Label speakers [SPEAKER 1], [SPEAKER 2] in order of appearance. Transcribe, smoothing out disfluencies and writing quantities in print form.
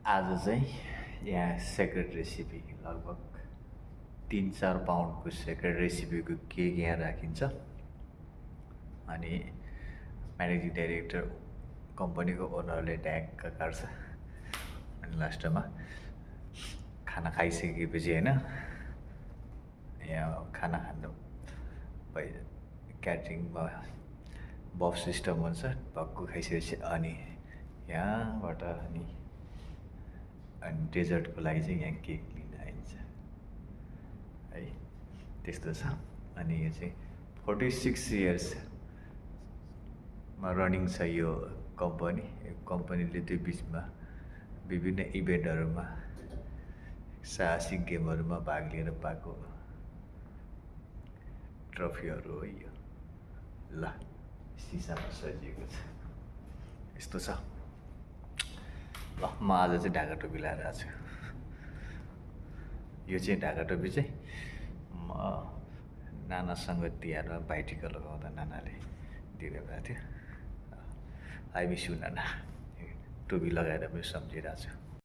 [SPEAKER 1] आज चाहिँ यहाँ सेक्रेट रेसिपी लगभग 3-4 पाउन्डको सेक्रेट रेसिपीको केक यहाँ राखिन्छ अनि म्यानेजिङ डाइरेक्टर कम्पनीको ओनरले ट्याक्क काट्छ अनि लास्टमा खाना खाइसकेपछि होइन यहाँ खाना खानु क्याटरिङमा बफ सिस्टम हुन्छ भक्कु खाइसकेपछि अनि यहाँबाट अनि डेजर्टको लागि चाहिँ यहाँ केक लिन आइन्छ है त्यस्तो छ। अनि यो चाहिँ 46 इयर्समा रनिङ छ यो कम्पनीले त्यो बिचमा विभिन्न इभेन्टहरूमा साहसिक गेमहरूमा भाग लिएर पाएको ट्रफीहरू हो यो। ल सिसामा सजिएको छ यस्तो छ। ल म आज चाहिँ ढाका टोपी लगाएर आएको छु। यो चाहिँ ढाका टोपी चाहिँ म नानासँग तिहारमा भाइटिका लगाउँदा नानाले दिनुभएको थियो। आई मिस यु नाना, टोपी लगाएर पनि सम्झिरहेको छु।